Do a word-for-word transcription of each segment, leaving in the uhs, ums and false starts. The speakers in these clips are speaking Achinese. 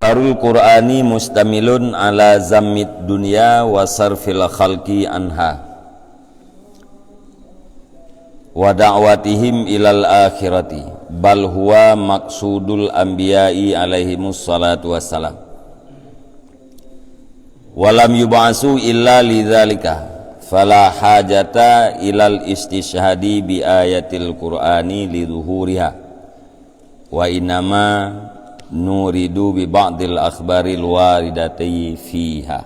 Al-Qur'ani mustamilun ala zammid dunya wa sarfil khalqi anha wa da'watihim ilal akhirati, bal huwa maqsudul anbiya'i alaihimus salatu wassalam. Wa lam yub'asu illa lidzalika, fala hajata ilal istishhadi bi ayatil Qur'ani lidzuhuriha. Wa innama nuridu bi ba'dil akhbaril waridati fiha.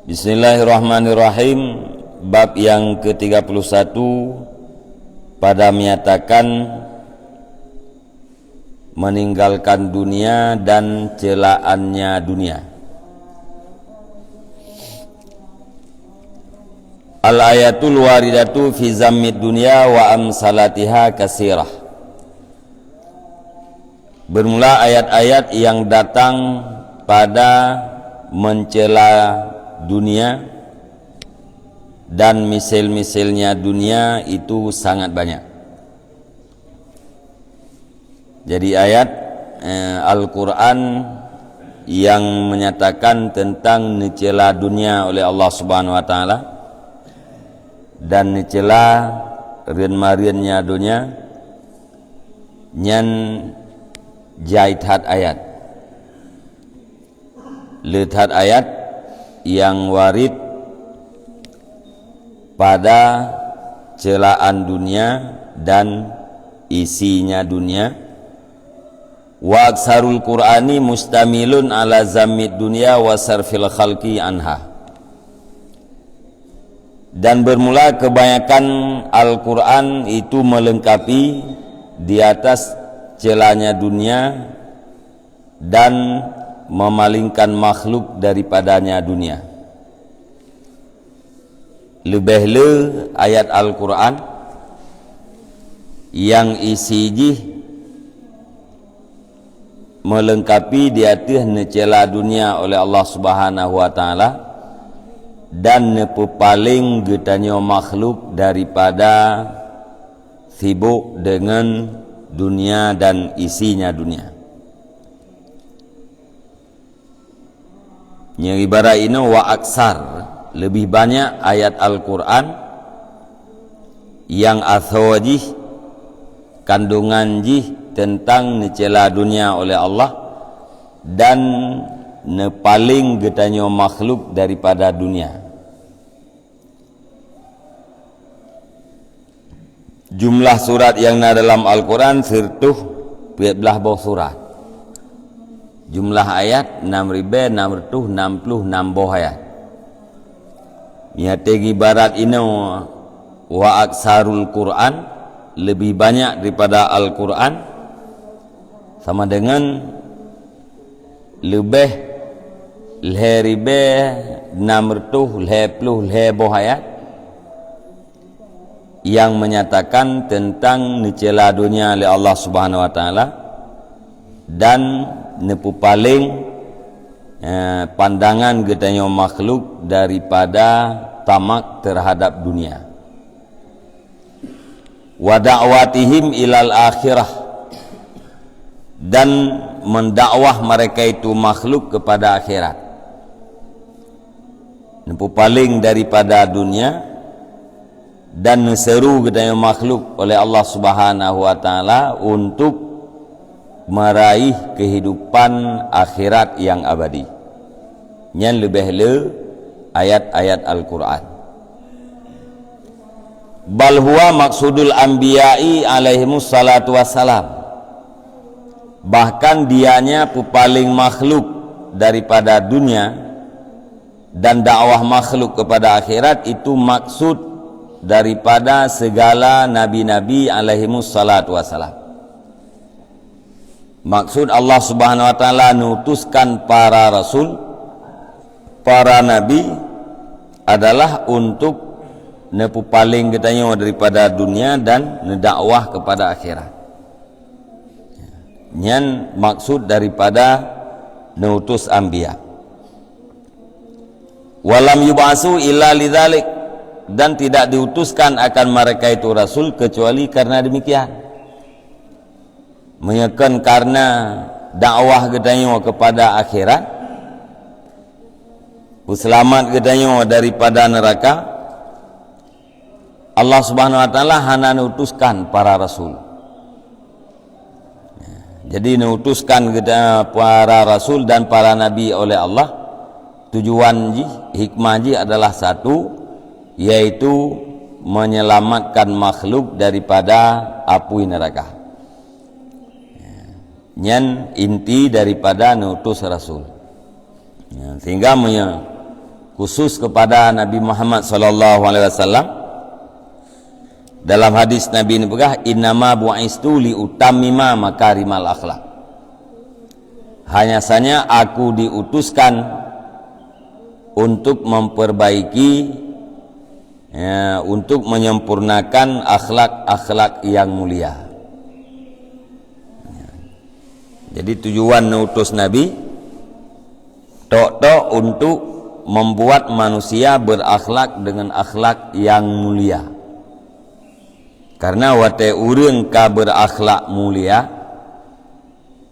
Bismillahirrahmanirrahim. Bab yang ketiga puluh satu, pada menyatakan meninggalkan dunia dan celaannya dunia. Al-ayatul waridatu fi zammid dunya wa amsalatiha kasirah. Bermula ayat-ayat yang datang pada mencela dunia dan misal-misalnya dunia itu sangat banyak. Jadi ayat, eh, Al-Quran yang menyatakan tentang neucela dunia oleh Allah Subhanahu Wa Taala dan neucela reuen-mareunnya dunia, nyan jai that ayat. Le that ayat yang warid pada celaan dunia dan isinya dunia. Wa aksarul Qur'ani mustamilun ala zammid dunya wa sarfil khalqi anha. Dan bermula kebanyakan Al-Quran itu melengkapi di atas celanya dunia dan memalingkan makhluk daripadanya dunia. Leubeh le ayat Al-Quran nyang isi jih meulengkapi di ateueh neucela dunia oleh Allah Subhanahu wa Taala dan neupeupaleng geutanyoe makhluk daripada sibok deungon dunia dan isinya dunia. Nyang ibarat inoe wa aksar, leubeh banyak ayat Al-Quran nyang asoe jih, kandungan jih teuntang neucela dunia oleh Allah dan neupaleng geutanyoe makhluk daripada dunia. Jumlah surat nyang na dalam Al-Quran sireutôh peuet blaih boh surat. Jumlah ayat nam ribèe nam reutôh nam ploh nam boh ayat. Nyang ibarat inoe wa aksarul Quran, leubeh banyak daripada Al-Quran, sama deungon leubeh lhèe ribèe nam reutôh lhèe ploh lhèe boh ayat nyang menyatakan teuntang neucela dunia lé Allah Subhanahu wa Taala dan neupeupaleng, eh, pandangan geutanyoe makhluk daripada tamak teuhadap dunia. Wa da'watihim ilal akhirah, dan mendakwah mereka itu makhluk kepada akhirat. Neupeupaleng daripada dunia dan neuseru geutanyoe makhluk oleh Allah Subhanahu wa Taala untuk meraih kehidupan akhirat yang abadi. Nyan leubeh le ayat-ayat Al-Quran. Bal huwa maqsudul anbiya'i alaihimus salatu wassalam. Bahkan dianya peupaleng makhluk daripada dunia dan dakwah makhluk kepada akhirat itu maksud daripada segala nabi-nabi alaihimus salatu wassalam. Maksud Allah Subhanahu wa Taala neutuskan para rasul, para nabi adalah untuk neupeupaleng geutanyoe daripada dunia dan neudakwah kepada akhirat. Nyan maksud daripada neutus anbiya. Walam yub'asu illa lidzalik, dan tidak diutuskan akan mereka itu rasul kecuali karena demikian. Meunyoe kon karena dakwah geutanyoe kepada akhirat, peuseulamat geutanyoe daripada neuraka, Allah Subhanahu wa Taala hana neutuskan para rasul. Jadi, neutuskan geuta-, para rasul dan para nabi oleh Allah, tujuan jih, hikmah jih adalah satu, yaitu menyelamatkan makhluk daripada apui neraka. Nyan inti daripada neutus rasul. Ya, sehingga meunyo khusus kepada Nabi Muhammad sallallahu alaihi wasallam, dalam hadis Nabi neupeugah, "Innama bu'istu li utammima makarimal akhlak." Hanya saja aku diutuskan untuk memperbaiki, ya, untuk menyempurnakan akhlak-akhlak yang mulia. Jadi, tujuan neutus Nabi tok-tok untuk membuat manusia berakhlak dengan akhlak yang mulia. Karena watée ureuëng ka berakhlak mulia,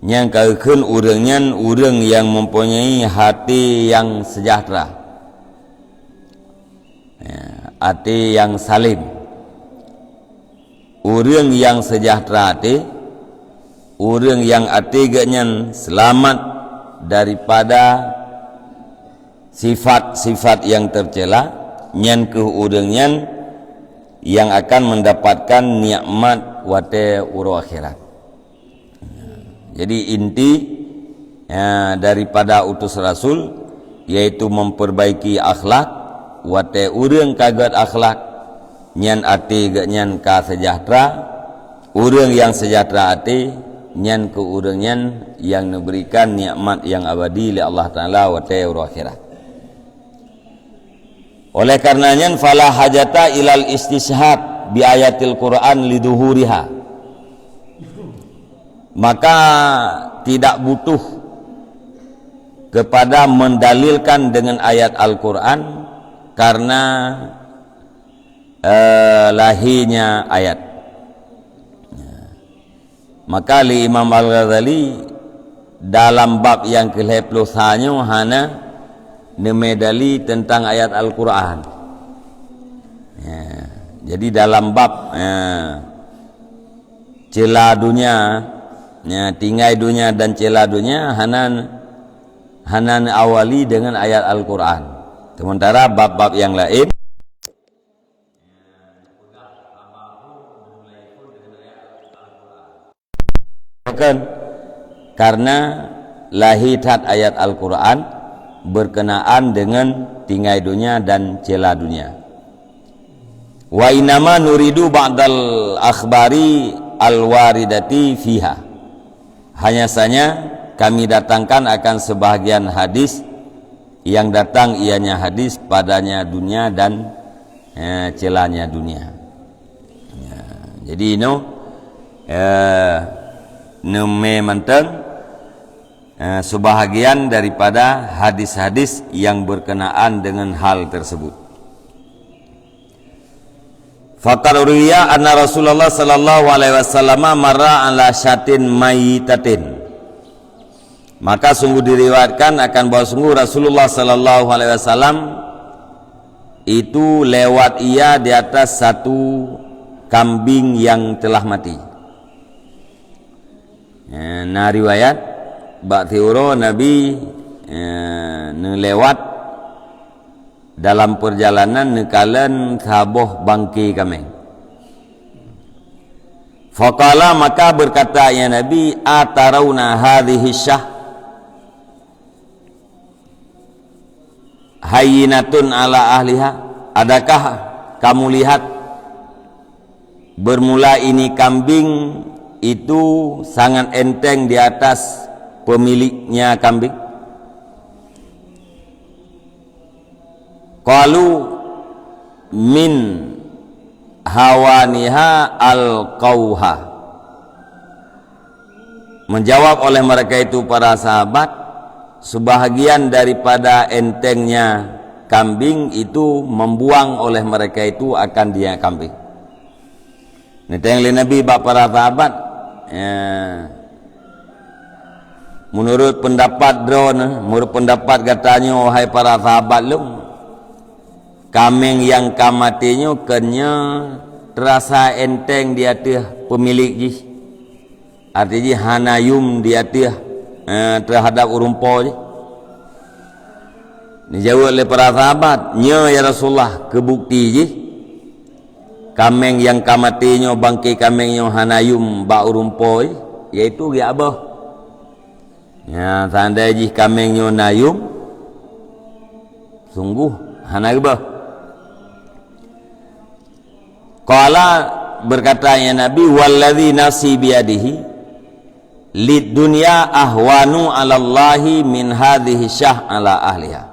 nyang ka geukheun ureuëng nyan ureuëng yang mempunyai hati yang sejahtera. Ya, até nyang salem. Ureuëng nyang seujahteura até, ureuëng nyang até geuhnyan seulamat daripada sifat-sifat nyang teucela, nyan kheueh ureuëng nyan nyang akan mendapatkan nikmat watée uroe akhirat. Jadi, inti, ya, daripada utus rasul, yaitu memperbaiki akhlak. Watée ureuëng ka gét akhlak, nyan até geuhnyan ka seujahteura. Ureuëng nyang seujahteura até, nyan kheueh ureuëng nyan nyang neuberikan nikmat nyang abadi lé Allah Taala watée uroe akhirat. Oleh karena nyan, fala hajata ilal istishhad bi ayatil Quran liduhuriha. Maka tidak butuh kepada mendalilkan dengan ayat Al-Quran karena, eh, lahirnya ayat. Maka lé Imam Al-Ghazali dalam bab nyang keulhée ploh sa nyoe hana neumedali teuntang ayat Al-Quran. Ya, jadi dalam bab, ya, cela dunia, ya, tinggai dunia dan cela dunia hana, hana neuawali dengan ayat Al-Quran. Sementara bab-bab nyang laén Bukan. Karena lahé that ayat Al-Quran berkenaan dengan tinggai dunia dan cela dunia. Wa innama nuridu ba'dal akhbari al-waridati fiha. Hanya saja kami datangkan akan sebahagian hadis yang datang, ianya hadis padanya dunia dan, eh, celanya dunia. Ya, jadi inoe, eh, neumé mantong, eh, sebahagian daripada hadis-hadis yang berkenaan dengan hal tersebut. Faqad ruwiya anna Rasulullah sallallahu alaihi wasallam marra ala syatin mayyitatin. Maka sungguh diriwayatkan akan bahwa sungguh Rasulullah sallallahu alaihi wasallam itu lewat ia di atas satu kambing yang telah mati. Eh, na riwayat, bak siuroe Nabi, eh, neulewat dalam perjalanan neukalon saboh bangke kaméng. Faqala, maka berkata ia Nabi, "Atarauna hadhihi syah?" Hayyinatun ala ahliha, adakah kamu lihat bermula ini kambing itu sangat enteng di atas pemiliknya kambing? Qalu min hawaniha alqauha. Menjawab oleh mereka itu para sahabat, sebahagian daripada entengnya kambing itu membuang oleh mereka itu akan dia kambing. Neutanyong lé Nabi bak para sahabat, ya, Meunurot peundapat droeneuh, meunurot peundapat gata nyoe, wahai para sahabat lôn, kaméng nyang ka maté nyoe kon nyoe teurasa enteng di ateueh peumilék jih. Arti jih hana yum di ateueh, eh, teuhadap ureuëng po jih. Neujaweueb lé para sahabat, "Nyoe ya Rasulullah, keu bukeuti jih kaméng nyang ka maté nyoe, bangké kaméng nyoe hana yum bak ureuëng po jih, yaitu geujak aböh." Nyan, seundai jih kaméng nyoe na yum, sungguh hana geuböh. Qala, berkata ya Nabi, "Wallazi nafsi biyadihi, lid dunya ahwanu 'alallahi min hadhihi syah 'ala ahliha."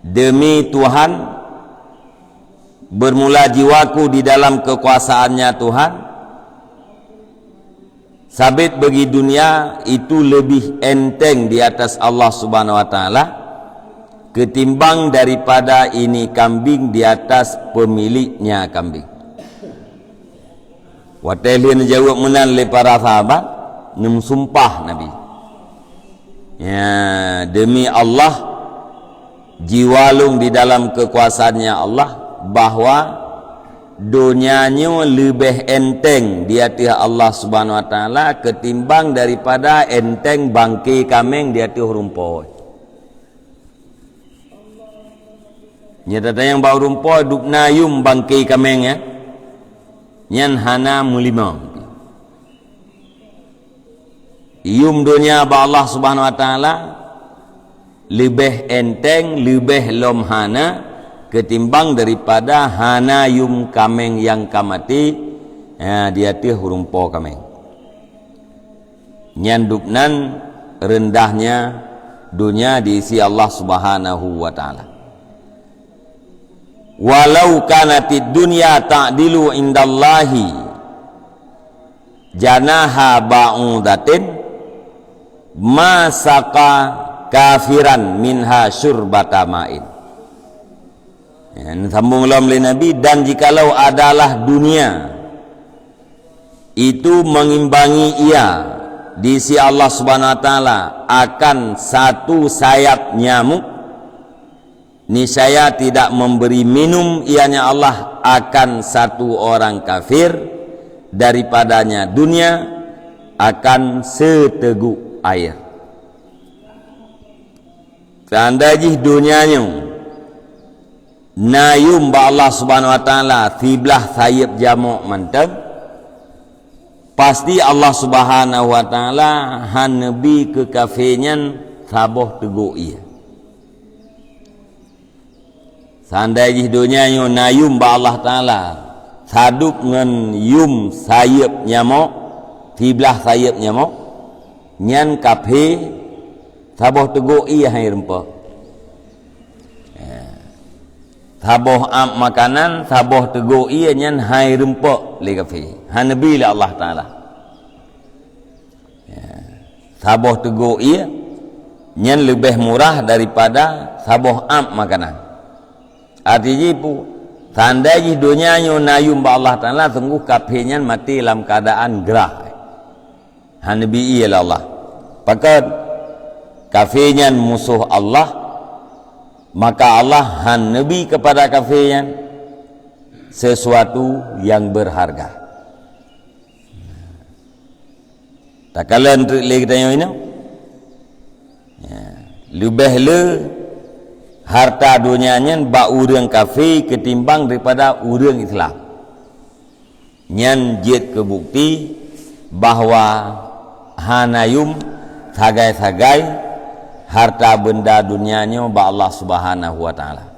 Demi Tuhan, bermula jiwaku di dalam kekuasaannya Tuhan, sabit bagi dunia itu lebih enteng di atas Allah Subhanahu wa Taala ketimbang daripada ini kambing di atas pemiliknya kambing. Watée lheueh neujaweueb meunan lé para sahabat, neumeusumpah Nabi, "Ya, demi Allah, jiwa lôn di dalam kekuasaannya Allah, bahwa donya nyoe leubeh enteng di ateueh Allah Subhanahu wa Taala ketimbang daripada enteng bangke kaméng di ateueh ureuëng po." Nyata tanyong bak ureuëng po dub na yum bangke kaméng, ya, nyan hana meulimong. Yum donya bak Allah Subhanahu wa Taala leubeh enteng, leubeh lom hana ketimbang daripada hana yum kaméng nyang ka maté, ya, di ateueh ureuëng po kaméng. Nyan dub nan reundahnya donya di sisi Allah Subhanahu wa Taala. "Walau kanatid dunya ta'dilu indallahi janaha ba'udatin, ma saqa kafiran minha syurbata ma'in." Ya, sambung lom lé Nabi, "Dan jikalau adalah dunia itu mengimbangi ia di sisi Allah Subhanahu wa Taala akan satu sayap nyamuk, niscaya tidak memberi minum ianya Allah akan satu orang kafir daripadanya dunia akan seteguk air." Seandai jih donya nyoe na yum bak Allah Subhanahu wa Taala siblah sayeuep jamok mantong, pasti Allah Subhanahu wa Taala han neubi keu kafé nyan saboh teugok ié. Seandai jih donya nyoe na yum bak Allah Taala sadub ngon yum sayeuep nyamok, siblah sayeuep nyamok, nyan kafé saboh teugok ié hai rumpok. Ya. Saboh ap makanan, saboh teugok ié nyan hai rumpok lé kafé. Han neubi lé Allah Taala. Ya. Saboh teugok ié nyan leubeh murah daripada saboh ap makanan. Arti jih pu, tanda jih donya nyoe na yum bak Allah Taala, sungguh kafé nyan maté lam keuadaan grah. Han neubi ié lé Allah. Pakon? Kafé nyan musoh Allah, maka Allah han neubi keupada kafé nyan sesuatu nyang beurharga. Takalon treuk lé geutanyoe inoe. Ya, leubeh le harta donya nyan bak ureuëng kafé ketimbang daripada ureuëng Islam. Nyan jeuet keu bukti bahwa hana yum sagai-sagai harta beunda donya nyoe bak Allah Subhanahu wa Taala.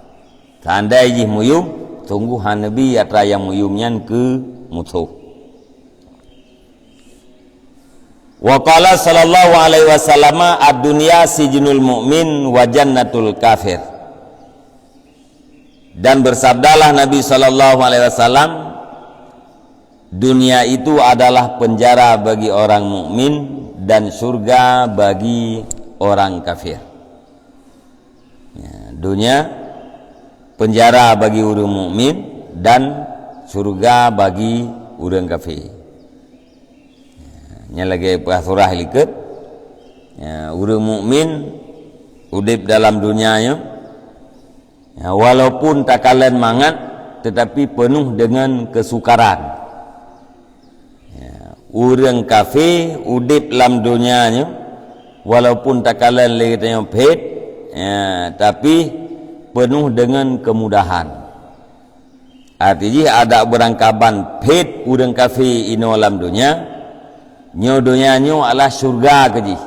Seandai jih meuyum, sungguh han neubi atra nyang meuyum nyan keu musoh. Wa qala sallallahu alaihi wasallam, "Ad-dunya sijnul mu'min wa jannatul kafir." Dan bersabdalah Nabi sallallahu alaihi wasallam, "Dunia itu adalah penjara bagi orang mukmin dan surga bagi orang kafir." Ya, dunia penjara bagi ureuëng mukmin dan syurga bagi ureuëng kafé. Ya, nyan lagée peue surah likot, Ya, ureuëng mukmin udeb dalam dunia nyoe, ya, walaupun takalon mangat, tetapi penuh dengan kesukaran. Ya, ureuëng kafé udeb lam dunia nyoe, walaupun takalon lé geutanyoe phét, ya, tapi penuh dengan kemudahan. Arti jih, adak beurangkaban phét ureuëng kafé inoe lam dunia, nyoe dunia nyoe adalah syurga keu jih,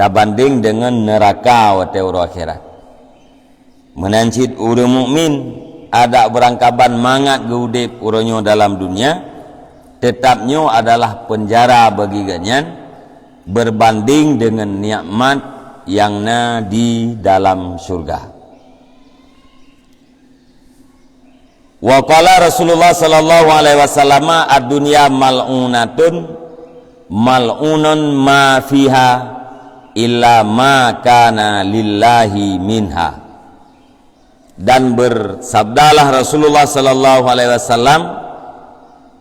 tabandeng deungon neuraka watée uroe akhirat. Meunan cit ureuëng mukmin, adak beurangkaban mangat geuudeb uroe nyoe dalam dunia, teutab nyoe adalah peunjara bagi geuhnyan, beurbandeng deungon nikmat nyang na di dalam syurga. Wa qala Rasulullah sallallahu alaihi wasallam, "Ad-dunya mal'unatun, mal'unun ma fiha, illa ma kana lillahi minha." Dan bersabdalah Rasulullah sallallahu alaihi wasallam,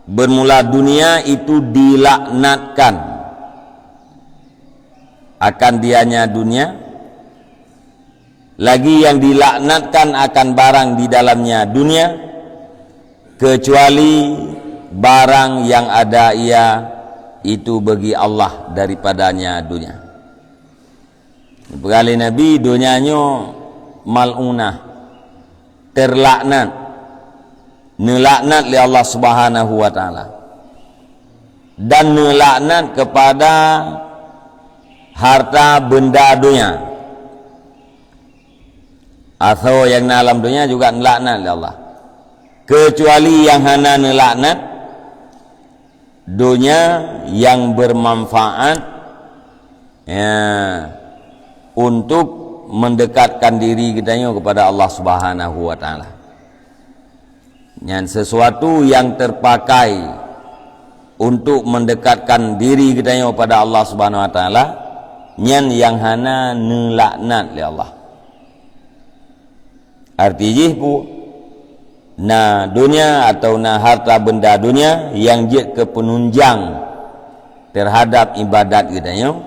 "Bermula dunia itu dilaknatkan." Akan dianya dunia, lagi yang dilaknatkan akan barang di dalamnya dunia, kecuali barang yang ada ia itu bagi Allah daripadanya dunia. Peugah lé Nabi, dunia nyoe mal'unah, terlaknat, neulaknat lé Allah Subhanahu wa Taala, dan neulaknat kepada harta benda dunia. Asoe nyang na lam dunia juga neulaknat lé Allah. Kecuali nyang hana neulaknat, dunia yang bermanfaat, ya, untuk mendekatkan diri geutanyoe kepada Allah Subhanahu wa Taala. Nyan sesuatu yang terpakai untuk mendekatkan diri geutanyoe pada Allah Subhanahu wa Taala, nyan nyang hana neulaknat lé Allah. Arti jih peue? Na dunia atau na harta benda dunia nyang jeuet keu peununjang terhadap ibadat geutanyoe,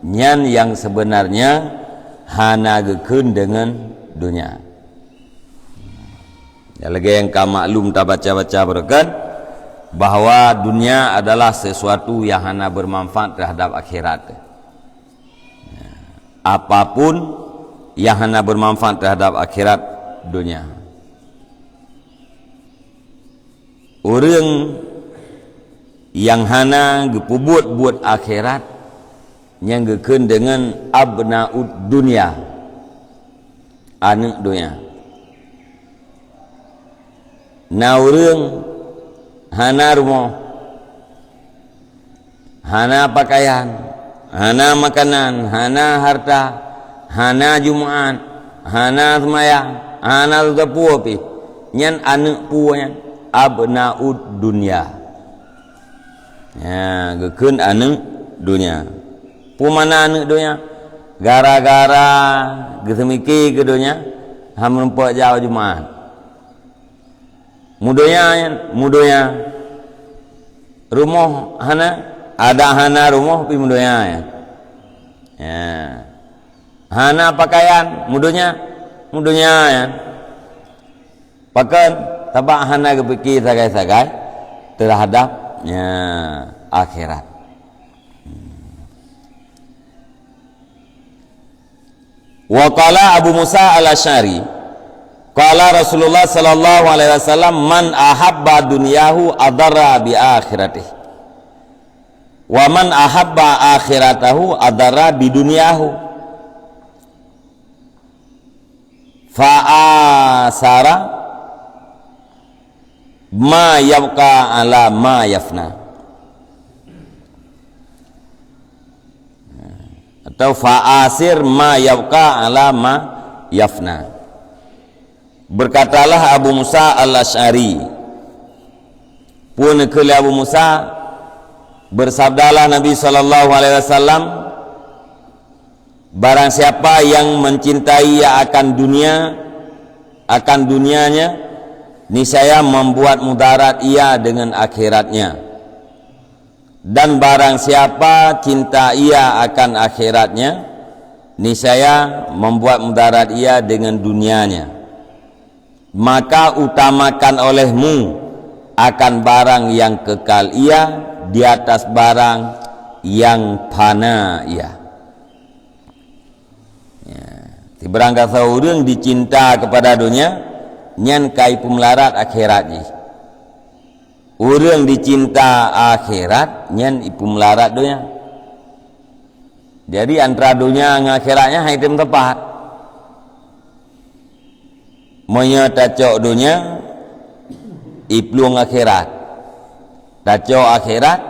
nyan nyang sebenarnya hana geukheun deungon dunia. Ya, lagée nyang ka maklum tabaca-baca baroe kan, bahwa dunia adalah sesuatu yang hana bermanfaat terhadap akhirat. Apapun yang hana bermanfaat terhadap akhirat, dunia. Ureuëng nyang hana geupeubuet buet akhirat, nyang geukheun deungon abnaud dunia, aneuëk dunia. Na ureuëng hana rumoh, hana pakaian, hana makanan, hana harta, hana Jumat, hana seumayang, hana seuteupeue pih. Nyan aneuëk peue nyan? Abnaud dunia. Ya, geukheun aneuëk dunia. Peue makna aneuëk dunia? Gara-gara geuseumike keu dunia, han meurumpok jak Jumat. Mudonya nyan, mudonya. Rumoh hana, adak hana rumoh pih mudonya nyan. Ya. Hana pakaian, mudonya, mudonya nyan. Pakon, sabab hana geupike sagai-sagai terhadap, ya, akhirat. Wa qala Abu Musa Al-Asy'ari, qala Rasulullah sallallahu alaihi wasallam, "Man ahabba dunyahu adarra bi akhiratihi, wa man ahabba akhiratahu adarra bi dunyahu." Fa asara ma yabqa ala ma yafna. Atau fa asir ma yabqa ala ma yafna. Berkatalah Abu Musa Al-Asy'ari, peue neukheun lé Abu Musa, bersabdalah Nabi sallallahu alaihi wasallam, "Barang siapa yang mencintai akan dunia, akan dunianya, niscaya membuat mudarat ia dengan akhiratnya." Dan barang siapa cinta ia akan akhiratnya, niscaya membuat mudarat ia dengan dunianya. Maka utamakan olehmu akan barang yang kekal ia di atas barang yang fana ia. Ya. Sibarang gasoe ureuëng dicinta kepada dunia, nyan ka ipeumelarat akhirat jih. Ureuëng dicinta akhirat, nyan ipeumelarat dunia. Jadi, antara dunia ngon akhirat nyan hai tem tepat. Meunyoe tacok dunia, iplueng akhirat. Tacok akhirat,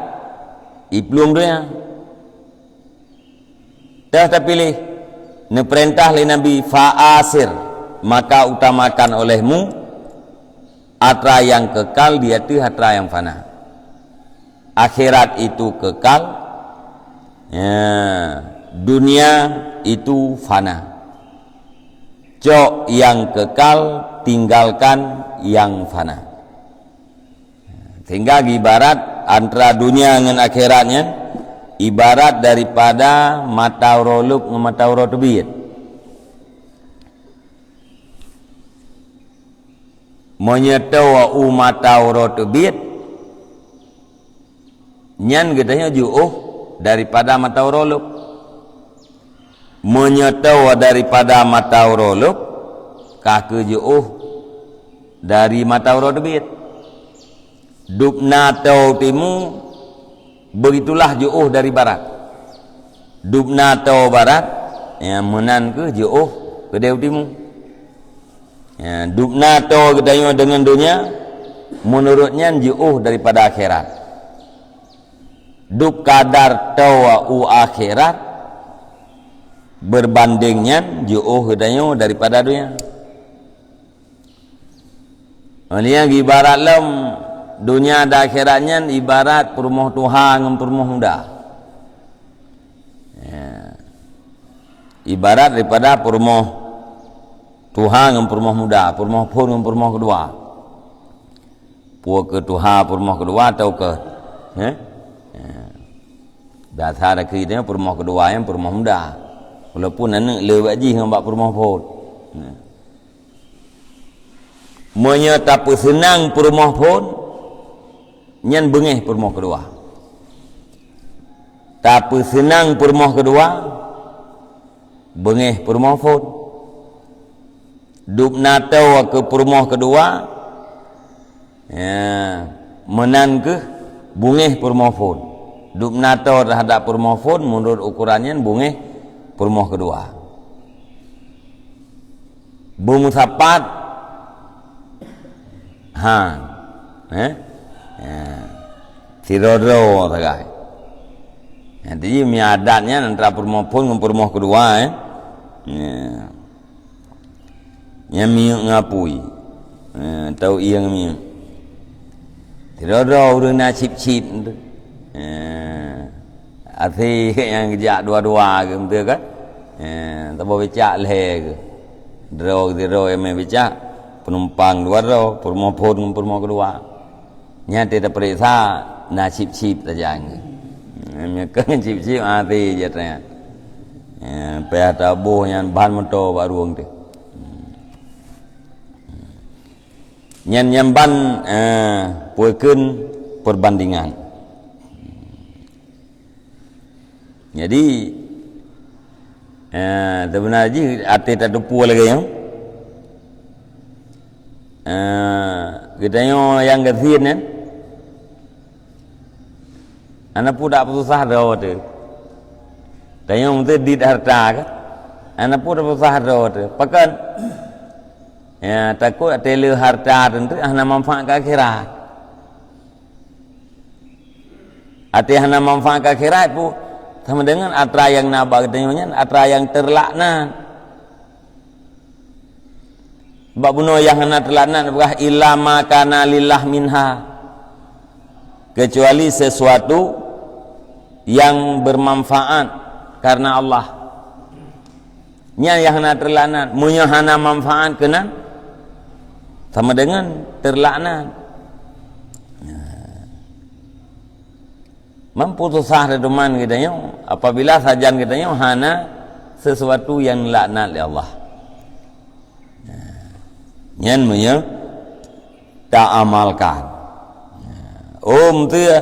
iplueng dunia. Teuh tapiléh, neupeurintah lé Nabi, "Fa'asir, maka utamakan olehmu atra nyang kekal di ateueh atra nyang fana." Akhirat itu kekal, ya, dunia itu fana. Cok nyang kekal, tinggalkan nyang fana. Sehingga ibarat antara dunia ngon akhirat nyan ibarat daripada mata uroe lôb ngon mata uroe teubiet. Meunyoe toe u mata uroe teubiet, nyan geutanyoe jiôh daripada mata uroe lôb. Meunyoe toe daripada mata uroe lôb, ka kheueh jiôh dari mata uroe teubiet. Dubna toe timu, begitulah jiôh dari barat. Dubna toe barat, ya, meunan kheueh jiôh keudeh u timu. Ya, dubna toe geutanyoe deungon donya, meunurot nyan jiôh daripada akhirat. Dub kadar toe u akhirat, beubandeng nyan jiôh geutanyoe daripada donya. Nyan ibarat lom, donya dan akhirat nyan ibarat peurumoh tuha ngon peurumoh muda. Ya. Ibarat daripada peurumoh tuha ngon peurumoh muda, peurumoh phon ngon peurumoh keudua. Peue keuh tuha peurumoh keudua atawa keuh, eh? Ya. Biasa ada keu peurumoh keudua nyan peurumoh muda. Walaupun aneuk le bak jih ngon bak peurumoh phon. Ya. Meunyoe tapeuseunang peurumoh phon, nyan beungéh peurumoh keudua. Tapeuseunang peurumoh keudua, beungéh peurumoh phon. Dubna toe keu peurumoh keudua, ya, meunan kheueh beungéh peurumoh phon. Dubna toe teuhadap peurumoh phon, meunurot ukoran nyan beungéh peurumoh keudua. Beumeusapat. Ha. Eh? Ya. Sidroe-droe sagai. Jadi, mi adat nyan antara peurumoh phon ngon peurumoh keudua, eh. Ya. Nyan minyeuk ngon apui. Eh, tau ieng minyeuk. Sidroe-droe ureuëng na cip-cip tu. Eh, até nyang geujak dua-dua ke, beutôi kan? Eh, saboh becak lhée ke. Droe sidroe nyang mé becak, penumpang dua droe, peurumoh phon ngon peurumoh keudua. Nyan teuh tapeuriksa na cip-cip sajan. Meunyoe kon cip-cip, até jih teuh. Eh, payah taboh nyan ban moto bak rueng teuh. Nyan, nyan ban, eh, peue kheun peubandingan. Jadi, eh, seubeuna jih até tateupeue lagée nyoe. Eh, geutanyoe nyang gasien nyan, hana peue dak peususah droe teuh. Tanyoe meuteudit hareuta kan? Hana peue dak peususah droe teuh. Pakon? Ya, takot até le hareuta teunteuk hana manfaat keu akhirat. Até hana manfaat keu akhirat peue? Sama deungon atra nyang na bak geutanyoe nyan, atra nyang teulaknat. Bak bunoe nyang hana teulaknat peugah, "Illa ma kana lillah minha." Kecuali sesuatu yang bermanfaat karena Allah. Nyan nyang hana teulaknat. Meunyoe hana manfaat keunan, sama deungon teulaknat. Nah. Mampu susah teuma geutanyoe apabila sajan geutanyoe hana sesuatu nyang laknat lé Allah. Nyan meunyoe taamalkan. Oh, meuteu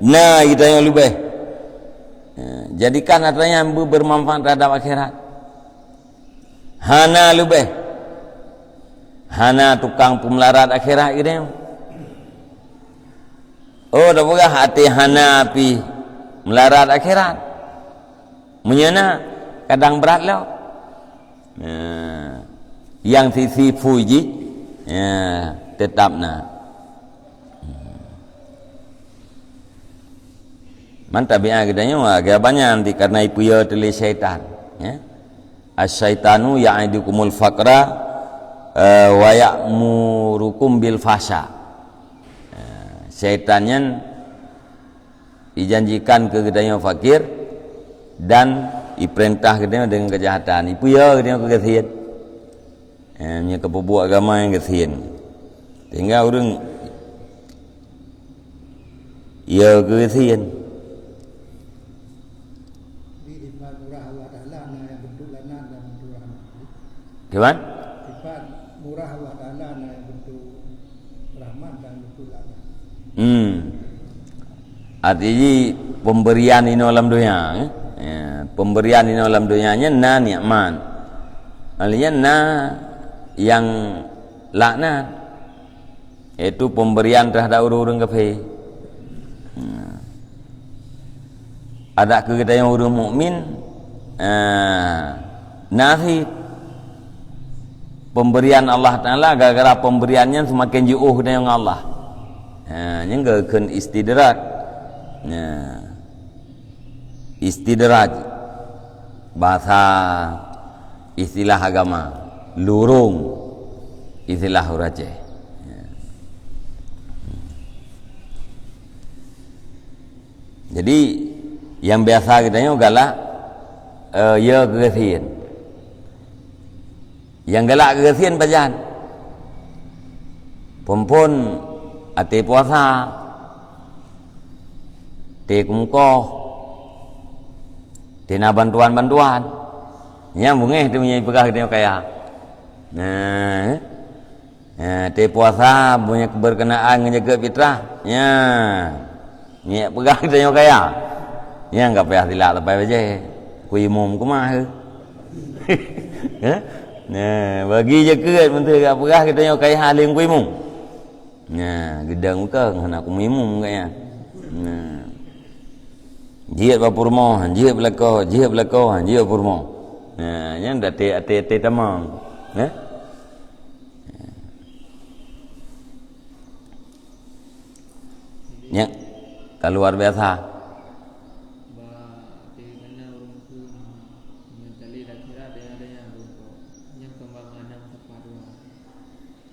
na geutanyoe leubeh. Jadikan harta nyan beu-, bermanfaat terhadap akhirat. Hana leubeh. Hana tukang peumelarat akhirat geutanyoe. Oh, tapeugah até hana pih meularat akhirat. Meunyoe na, kadang brat lom. Nah, nyang sisi phui jih, ya, teutap na. Man tabiat geutanyoe, agak banyak nanti karena ipeuyö teuh lé syaitan, ya. "Asyaitanu ya'idukumul faqra, eh, wa ya'murukum bil fahsya." Eh, syaitan nyan ijanjikan keu geutanyoe fakir dan ipeurintah geutanyoe deungon keujahatan, ipeuyö geutanyoe keu gasien. Eh, meunyoe keu peubuet agama nyang gasien. Sehingga ureuëng yö keu gasien. Di sifat murah Allah Taala na nyang bentuk laknat dan bentuk rahmat. Gimana? Sifat murah Allah Taala na nyang bentuk rahmat dan bentuk laknat. Hmm. Arti jih pemberian inoe lam donya, eh? Ya, pemberian inoe lam donya nyan na nikmat. Malah nyan na nyang laknat. Yaitu pemberian terhadap ureuëng-ureuëng kafé. Hmm. Adak keu geutanyoe ureuëng mukmin, eh, na cit pemberian Allah Taala, gara-gara pemberian nyan seumaken jiôh geutanyoe ngon Allah. Ha, nyan geukheun istidraj. Nah, istidraj bahasa istilah agama, lurung istilah ureuëng Aceh. Jadi, nyang biasa geutanyoe galak, eh, yö keu gasien. Nyang galak keu gasien pajan? Phon-phon até puasa, até keumeukoh, até na bantuan-bantuan. Nyang beungéh teuh meunyoe peugah geutanyoe kaya. Nah, eh? Ya, até puasa, meunyoe berkenaan ngon jakeut fitrah. Ya. Nyak peugah geutanyoe kaya. Nyang ka payah silak lepai bajée. Ku imum kumaha? Ya? Nah, bagi jakeut meunteue ka peugah geutanyoe kaya alim ku imum. Nah, geudong beutôi hana ku imum kaya. Nah. Jeuet bak peurumoh, jeuet beulako, jeuet beulako, jeuet bak peurumoh. Nah, nyan até, até, até tamong. Ya? Nyan ka luar biasa.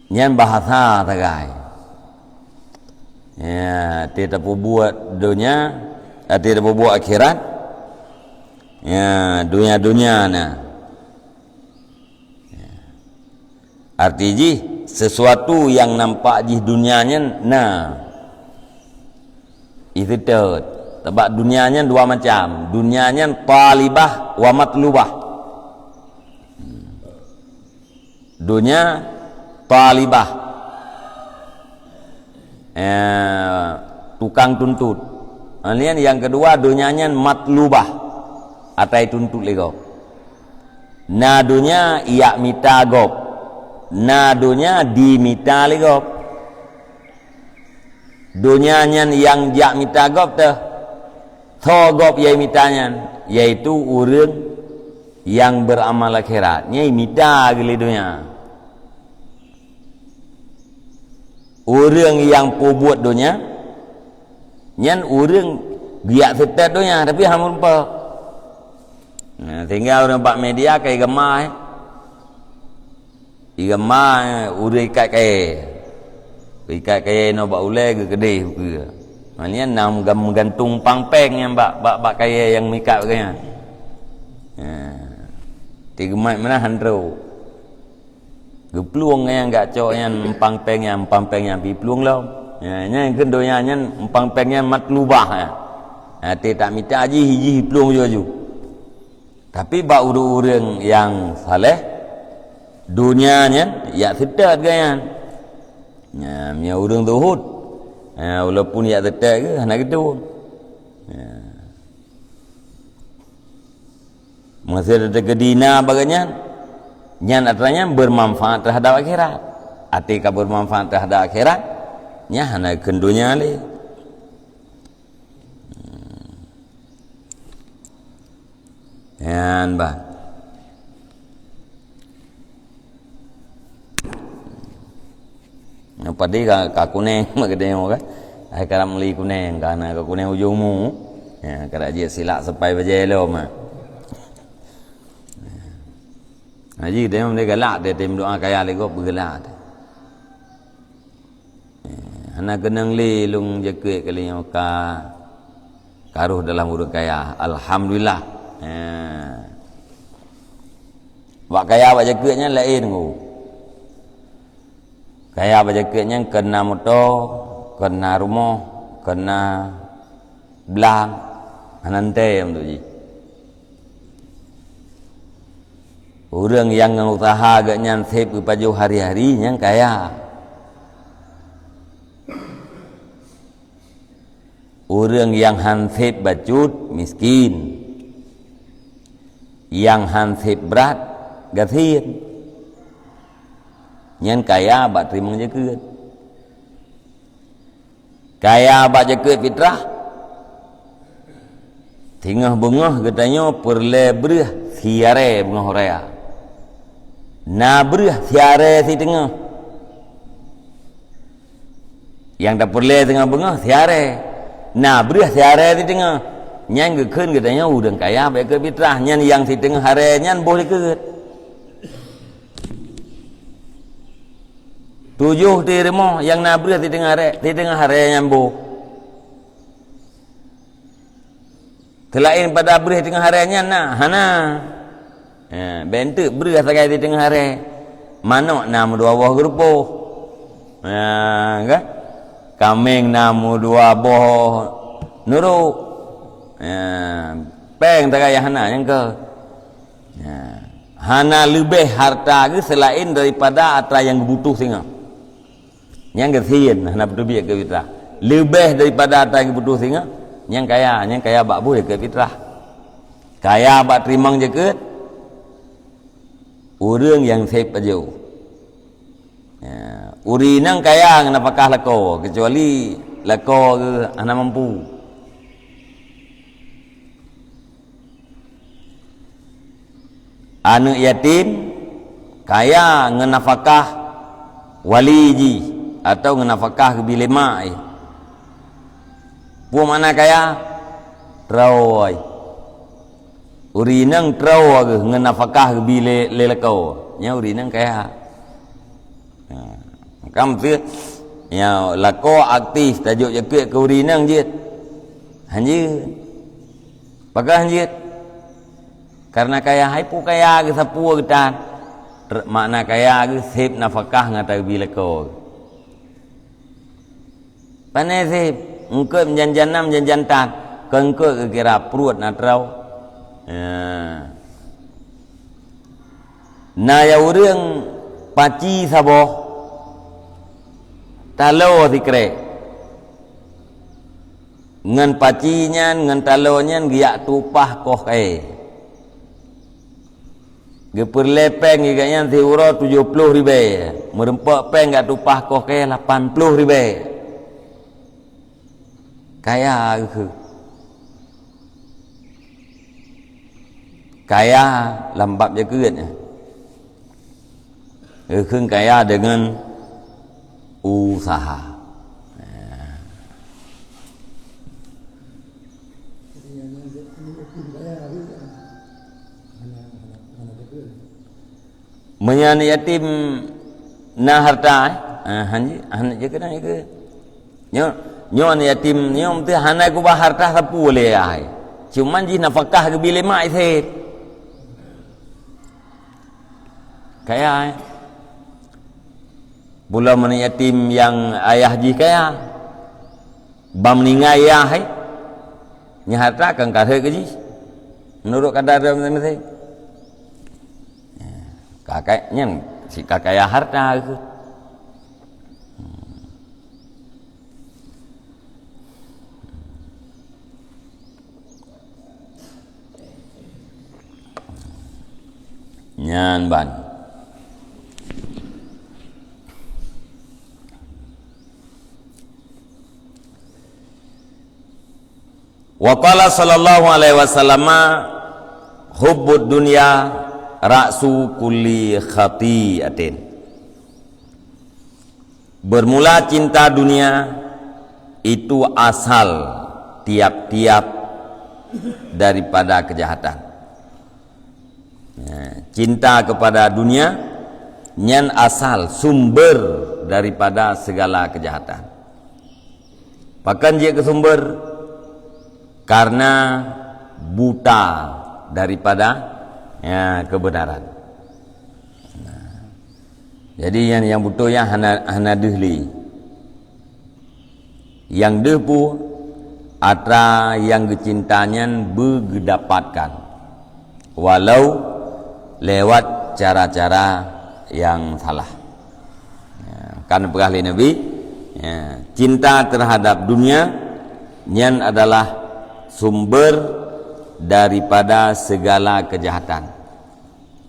Nyan bahasa sagai. Ya, até tapeubuet donya, até tapeubuet akhirat. Ya, donya-donya na. Ya. Arti jih, sesuatu nyang nampak jih donya nyan na. Itu teut. Sabab donya nyan dua macam. Donya nyan talibah wa matlubah. Donya talibah. Eh, tukang tuntut. Kemudian nyang keudua, donya nyan matlubah. Atai tuntut lé gob. Na donya ijak mita gob. Na donya jimita lé gob. Donya nyan nyang jak mita gob teuh. Soe gob nyang mita nyan, yaitu ureuëng nyang beramal akhirat. Nyan mita geuh lé donya. Ureuëng nyang peubuet donya, nyan ureuëng geujak seutôt donya, tapi hana meurumpok. Nah, sehingga ureuëng bak media ka igema, eh. Igema, eh, ureuëng ikat kayée. Ikat kayée inoe bak ulée geukeudeh ukeue. Maknanya na meugan-, meugantung pangpeng nyang bak, bak, bak kayée nyang meuikat kayée nyan. Nah, tigeumat meunan han trok. Geuplueng nyang gak cok nyan, empang péng nyan, empang péng nyan, pih plueng lom. Ya, nyan keuh donya nyan, empang péng nyan matlubah, ya. Até tak mita jih, jih plueng ju-ju. Tapi bak ureuëng-ureuëng nyang saleh, donya nyan yak seutôt geuh nyan. Nya, meunyoe ureuëng zuhud, ha, walaupun yak seutôt geuh hana geutueng. Ha. Meusé teukeudi na bagai nyan, nyan atra nyan bermanfaat terhadap akhirat. Até ka bermanfaat terhadap akhirat, nyan hana keu donya lé. Nyan bah. Nyoe padé ka, ka kuneng mak geutanyoe kan. Hai karap meuli kuneng, ka na ka kuneng ujong mu. Ya, karap jeuet silak sepai bajée lom ah. Haji geutanyoe meuli galak deh, tem doa kaya lé gob beugalak deh. Eh, hana keunong lé lôn jakeuet kali nyoe ka, ka rhoh dalam ureuëng kaya. Alhamdulillah. Eh. Bak kaya bak jakeuet nyan laén ngon. Kaya bak jakeuet nyan keu na moto, keu na rumoh, keu na blang, hana teuntée untuk jih. Ureuëng nyang ngon useuha geuh nyan sép geupajoh hari-hari, nyan kaya. Ureuëng nyang han sép bacut, miskin. Nyang han sép brat, gasien. Nyan kaya bak teurimong jakeuet. Kaya bak jakeuet fitrah. Singoh beungoh geutanyoe peureulée breueh siarée beungoh raya. Na breueh siarée siteungoh. Nyang tapeureulée singoh beungoh siarée. Na breueh siarée siteungoh. Nyan geukheun geutanyoe ureuëng kaya bak jakeuet fitrah. Nyan nyang siteungoh arée nyan boh jakeuet. Tujoh ti rumoh nyang na breueh siteungoh arée, siteungoh arée nyan boh. Seulaén pada breueh teungoh arée nyan na, hana. Ya, bék teuk breueh sagai siteungoh arée. Manok na meudua boh geurupoh. Ya, kan? Kaméng na meudua boh nurok. Ya, péng sagai nyang hana nyang keu. Ya. Hana leubeh harta geuh seulaén daripada atra nyang geubutoh singoh. Nyang gasien hana peuteubiet keu fitrah. Leubeh daripada atra nyang geubutoh singoh, nyang kaya, nyang kaya bak boh jakeuet fitrah. Kaya bak teurimong jakeuet, ureuëng nyang sép pajoh. Ya, ureuëng inong kaya ngon nafakah lakoe, keucuali lakoe geuh hana mampu. Aneuëk yatim kaya ngon nafakah wali jih atawa ngon nafakah geubi lé mak jih. Peue makna kaya? Troe. Ureuëng inong troe geuh ngon nafakah geubi lé, lé lakoe. Nyan ureuëng inong kaya. Ha, maka meusé, ya, lakoe aktif tajok jakeuet keu ureuëng inong jeuet. Han jeuet. Pakon han jeuet? Karena kaya hai peue kaya geuh sapeue geutan. Ter-, makna kaya geuh sép nafakah ngon atra geubi lakoe. Pane sép, eungkôt meujan-jan na meujan-jan tan, keu eungkôt geukira pruet na troe. Ya. Na ya ureuëng paci saboh, taloe sikrek. Ngon paci nyan, ngon taloe nyan geujak tupah koh kayée. Geupeureulée péng geuh nyan siuroe tujoh ploh ribée, meureumpok péng geujak tupah koh kayée lapan ploh ribée. Kaya geuh. Kaya lam bab jakeuet nyan. Geukheun kaya deungon useuha. Meunyoe aneuëk yatim na harta, eh, ah, han jeuet, han jeuet keunan jeuet. Nyoe, nyoe aneuëk yatim, nyoe meuteue hana geuba harta sapeue lé ayah. Cuman jih nafakah geubi lé mak jih sép. Kaya, eh. Bulan aneuëk yatim nyang ayah jih kaya. Ban meuninggai ayah, eh. Nyan harta kan ka rhot keu jih. Meunurot kadar droe maséng-maséng. Ka kaya nyan, si ka kaya harta keuh. Nyan ban. Wa qala sallallahu alaihi wasallam, "Hubbud dunya ra'su kulli khati'atin." Bermula cinta dunia itu asal tiap-tiap daripada kejahatan. Ya, cinta kepada dunia nyan asal sumber daripada segala kejahatan. Pakon jeuet keu sumber? Karena buta daripada, ya, kebenaran. Nah, jadi nyang, nyang beutôi nyan hana, hana deuh lé. Nyang deuh peue? Atra nyang geucinta nyan beugeudapatkan, walau lewat cara-cara nyang salah. Ya, kan peugah lé Nabi, ya, cinta terhadap dunia nyan adalah sumber daripada segala kejahatan.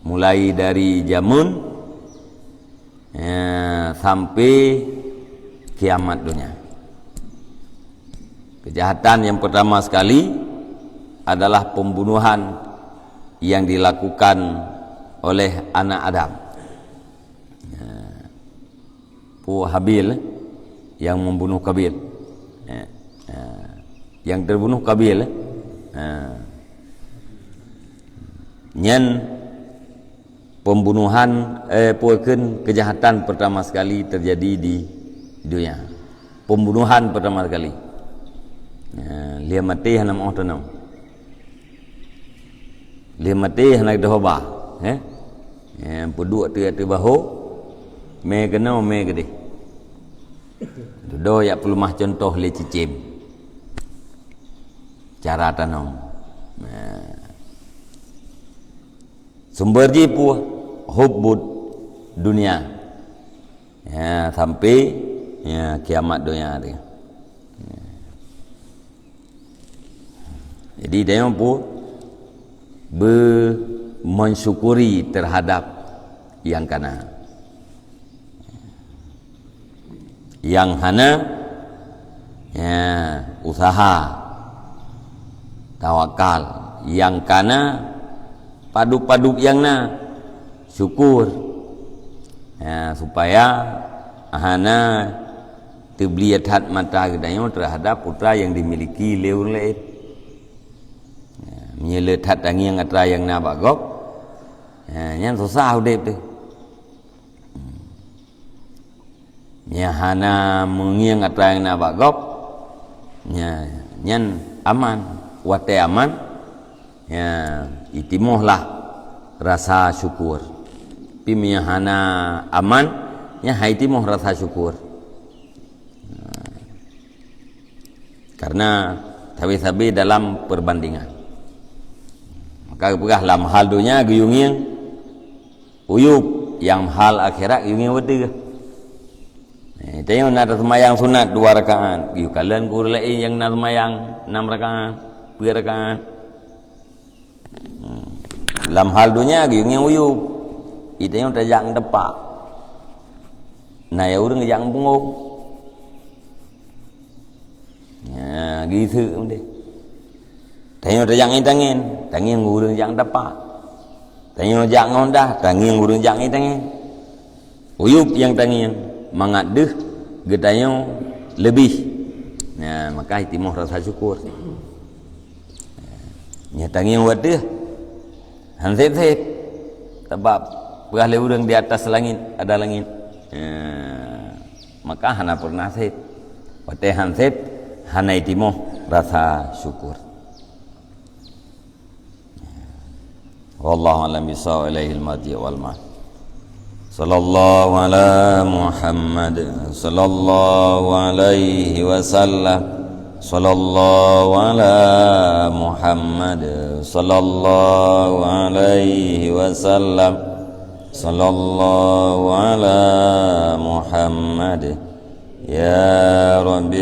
Mulai dari jameun, ya, sampai kiamat dunia. Kejahatan yang pertama sekali adalah pembunuhan yang dilakukan oleh anak Adam. Ya. Peue Habil, eh, yang membunuh Kabil. Ya. Ya. Yang terbunuh Kabil, eh. Ya. Nyan pembunuhan, eh, peue kheun, kejahatan pertama sekali terjadi di dunia. Pembunuhan pertama sekali. Ya, lheueh maté hana meu'oh teunoe. Lheueh maté hana teuhoba, eh? Eh, peuduek ateueh, ateueh bahô, mé keunoe, mé keudeh. Dudoe jak peuleumah cuntoh lé cicém. Cara tanom. Nah. Sumber jih peue? Hubbud dunia. Ya, sampai, ya, kiamat dunia tu. Jadi, tanyoe peue? Beu mensyukuri terhadap nyang kana. Nyang hana, ya, usaha, tawakal. Nyang kana, padub-padub nyang na, syukur. Ya, supaya hana teublie that mata geutanyoe terhadap peue nyang dimiliki lé ureuëng laén. Ya, meunyoe le that tangieng atra nyang na bak gob, ya, nyan susah udeb teuh. Meunyoe hana meungieng atra nyang na bak gob, ya, nyan aman. Watée aman, ya, itimohlah rasa syukur. Tapi meunyoe hana aman, nyan han itimoh rasa syukur. Karena sabe-sabe dalam perbandingan. Maka geupeugah lam hal donya geuyue ngieng uyub, nyang hal akhirat geuyue ngieng watée. Eh, tanyoe na taseumayang sunat dua rakaat, geuyue kalon keu ureuëng laén nyang na seumayang enam rakaat, peuet rakaat. Hmm. Lam hal donya geuyue ngieng uyub. Itanyoe tajak ngon teumpat. Na ya ureuëng jak ngon punggong. Ya, gitu deh. Tanyoe tajak ngon tangieng, tangieng ureuëng jak ngon teumpat. Tanyoe jak ngon dah, tangieng ureuëng jak ngon tangieng. Uyub nyang tangieng, mangat deuh geutanyoe leubeh. Nah, maka itimoh rasa syukur. Nyan tangieng watée han sép-sép. Sabab peugah lé ureuëng di atas langit ada langit. Eh, maka hana pernah sép. Watée han sép, hana itimoh rasa syukur. Wallahu a'lam bissawab, ilaihil marji' wal ma'ab. Sallallahu ala Muhammad, sallallahu alaihi wasallam. Sallallahu ala Muhammad. Sallallahu alaihi wasallam. Sallallahu ala Muhammad. Ya Rabbi